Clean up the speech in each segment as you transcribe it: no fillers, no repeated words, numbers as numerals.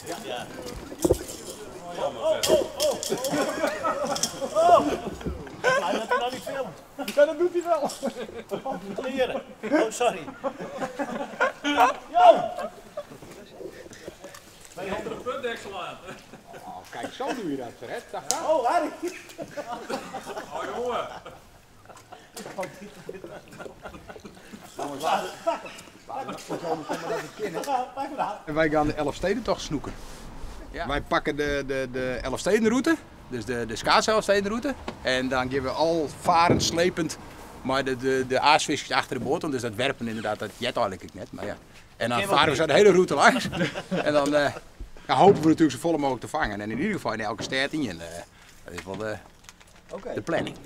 Ja. Oh, oh, oh, oh. Blij dat hij nou niet filmt. Ja, dat doet hij wel. Kleren. Oh, sorry. Jo! 200 putdeksel aan. Oh, kijk, zo doe je dat, Fred. Dat gaat. Oh, Harry. Oh, jongen. En wij gaan de Elfstedentocht snoeken. Ja. Wij pakken de Elfstedenroute, dus de schaats-Elfstedenroute. En dan gaan we al varend, slepend, maar de aasvisjes achter de boot. Want dus dat werpen inderdaad, dat jet eigenlijk net. Maar ja. En dan varen we zo de hele route langs. En dan ja, hopen we natuurlijk zo volle mogelijk te vangen. En in ieder geval in elke stad in. En, dat is wel de planning.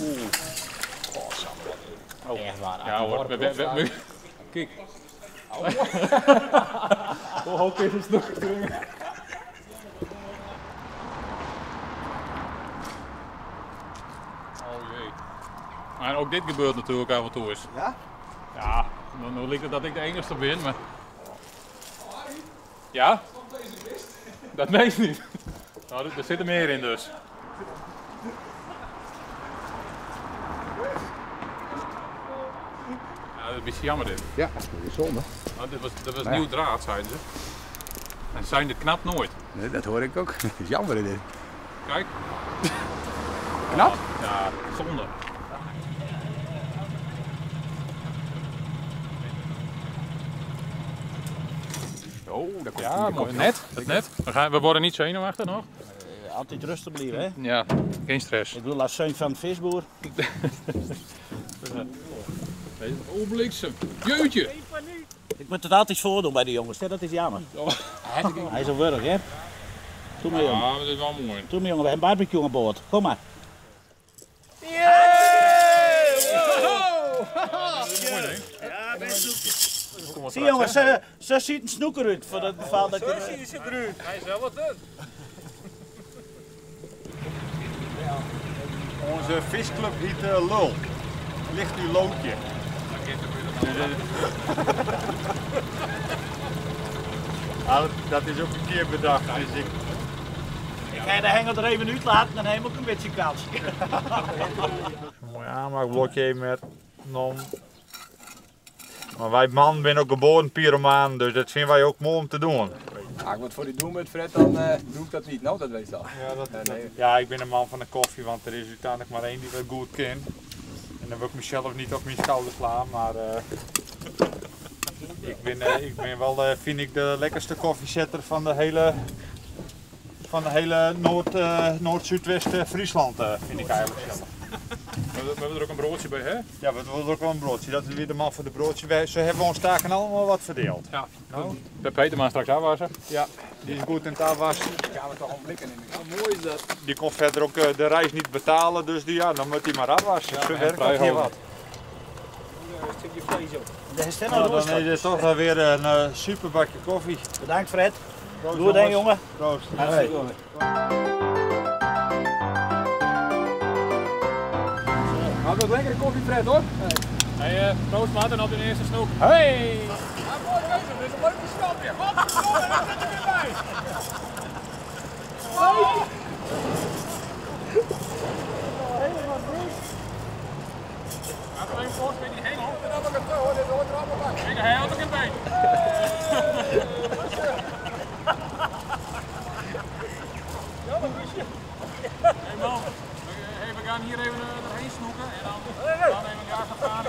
Oeh. Oh. Echt waar. Ja hoor, we, kijk. Oh. Hoe hoog is het nog gedrongen? Oh jee. Maar ook dit gebeurt natuurlijk af en toe eens. Ja? Ja, dan lijkt het dat ik de enigste ben, maar... Ja? Dat meest niet. Nou, er zit er meer in dus. Ja, dat is een beetje jammer dit. Ja, dat is zonde. Nou, dit was nieuw draad, zeiden ze. En zijn dit knapt nooit. Nee, dat hoor ik ook. Dat is jammer dit. Kijk. Knap? Ja, zonde. Oh, daar komt ja, die, mooi. Net, het net. We worden niet zenuwachtig nog. Altijd rustig blijven, hè? Ja, geen stress. Ik bedoel, als zoon van de visboer. Oh, bliksem. Jeutje! Ik moet het altijd voordoen bij de jongens, hè? Dat is jammer. Oh. Hij is al wurg, hè? Doe maar, jongen. Ja, dat is wel mooi. Doe maar, jongen. We hebben een barbecue aan boord. Kom maar. Yeah! Wow! Mooi, hè? Ja, best zoekje. Zie jongens, ze ziet een snoeker uit voor dat geval dat je... Zo ziet ze eruit. Hij is wel wat uit. Onze visclub heet Lul. Ligt uw loodje. Ja, dat is ook een keer bedacht. Dus ik... Ik ga de hengel er even uit laten, dan heb ik ook een beetje kans. Mooi aanmaakblokje met nom. Maar wij man zijn ook geboren pyromaan, dus dat vinden wij ook mooi om te doen. Ja, ik wat voor die doen met Fred, dan doe ik dat niet. Nou, dat weet je al. Ja, nee. Ja, ik ben een man van de koffie, want er is uiteindelijk maar één die we goed kent. En dan wil ik mezelf niet op mijn schouder slaan, maar ik ben wel, vind ik, de lekkerste koffiezetter van de hele Noord-Zuidwest Friesland, vind ik eigenlijk zelf. We hebben er ook een broodje bij, hè? Ja, we hebben er ook wel een broodje. Dat is weer de man voor de broodje. Ze hebben ons taken allemaal wat verdeeld. Ja. Nou? Bij Peter maar straks afwassen. Ja, die is goed in het afwassen. Gaan we toch een blikken in. Hoe mooi is dat? Die kon verder ook de reis niet betalen, dus die, ja, dan moet hij maar afwassen. Ja, Zo werkt dat hier wat. Een stukje vlees op. Nou, dan is het toch weer een super bakje koffie. Bedankt Fred. Doe het, jongen. Proost. Hartstikke goed. Had wat lekkere koffie, Fred, hoor. Hey, proost Martin op de eerste snoek. Hey! Ja, mooi bezig. Dit is een leuke stap weer. Wat? Daar zit er weer bij. Oh. Ja, alleen volgens mij die hengel. Dat heb ik het hoor, dit hoort er allemaal bij. Kijk, hij had ook een been. Ja, maar kusje. Hey man. Hey, we gaan hier even erheen snoeken en dan even jagen gaan.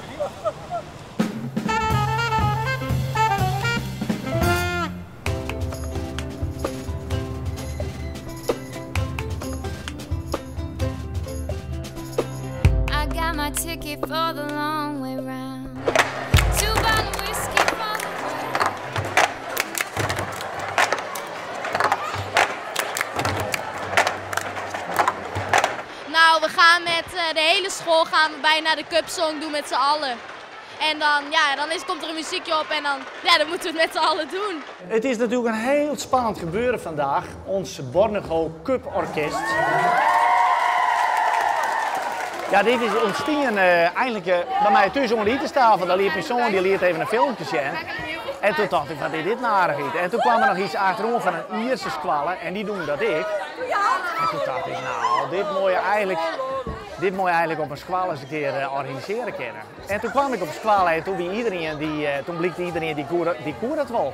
I got my ticket for the long way round. Two bottle whiskey for the way. Nou, we gaan met de hele school gaan we bijna de cupsong doen met z'n allen. En dan, ja, dan komt er een muziekje op en dan, ja, dan moeten we het met z'n allen doen. Het is natuurlijk een heel spannend gebeuren vandaag. Ons Bornego Cup Orkest. Ja, dit is ûntstien eigenlik by my thús oan de itenstafel. Daar liet myn soan dy liet even in filmke sjen. En toen tocht ik, wat is dit narigheid? En toen kwam der noch iets achteroan fan in Ierse skoalle en dy doen dat ek. En toen tocht ik, nou, dit moat je eigenlik, dit moat je eigenlik op in skoalle ris in kear organisearje kinne. En toen kwam ik op skoalle en toen wie iedereen dy, toen blykte iedereen dy koe dat wol.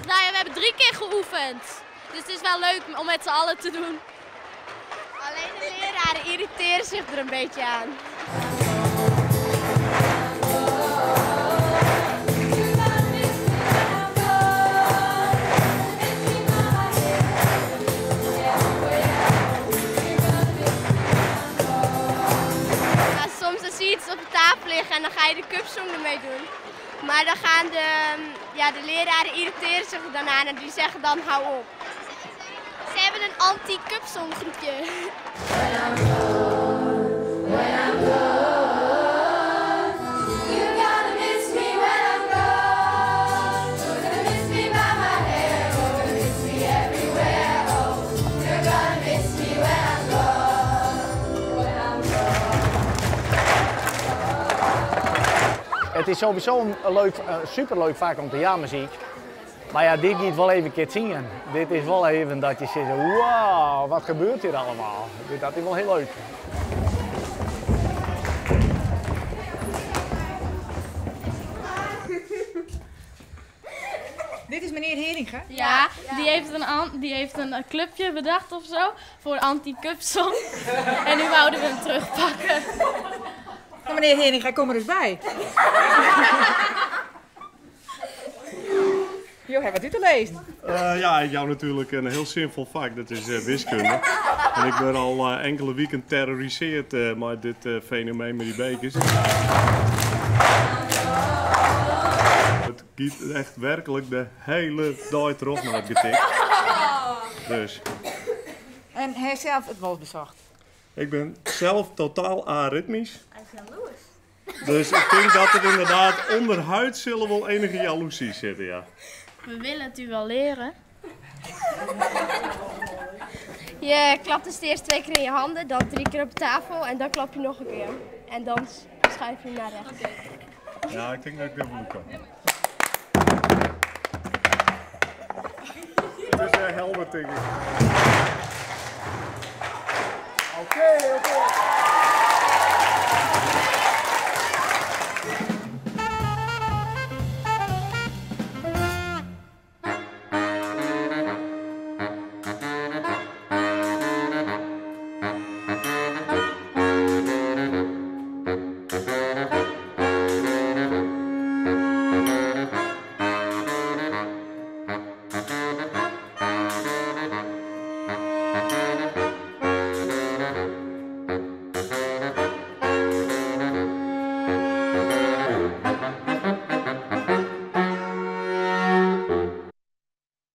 Nou ja, we hebben 3 keer geoefend. Dus het is wel leuk om met z'n allen te doen. Alleen de leraren irriteren zich er een beetje aan. Ja, soms dan zie je iets op de tafel liggen en dan ga je de cupsong ermee doen. Maar dan gaan de leraren irriteren zich dan aan en die zeggen dan hou op. Ze hebben een anti-cupsong groepje. Het is sowieso een superleuk vak om te jammen. Maar ja, dit gaat wel even een keer zien. Dit is wel even dat je zegt, wauw, wat gebeurt hier allemaal? Dat is wel heel leuk. Dit is meneer Heringa. Ja, die heeft een clubje bedacht voor anti-cupsong. En nu wouden we hem terugpakken. Nou, meneer Heringa, kom er eens bij. Jo, heb wat u te lezen? Ja, ik jou natuurlijk een heel zinvol vak, dat is wiskunde. En ik ben al enkele weken terroriseerd met dit fenomeen met die bekers. Het giet echt werkelijk de hele dag terug naar het getik. Dus. En hij zelf het wel bezocht? Ik ben zelf totaal aritmisch. Hij is jaloers. Dus ik denk dat er inderdaad onderhuid zullen wel enige jaloezie zitten, ja. We willen het u wel leren. Je klapt dus eerst 2 keer in je handen, dan 3 keer op tafel en dan klap je nog een keer. En dan schuif je naar rechts. Okay. Ja, ik denk dat ik dit wel kan. Het is helder, denk ik. Oké,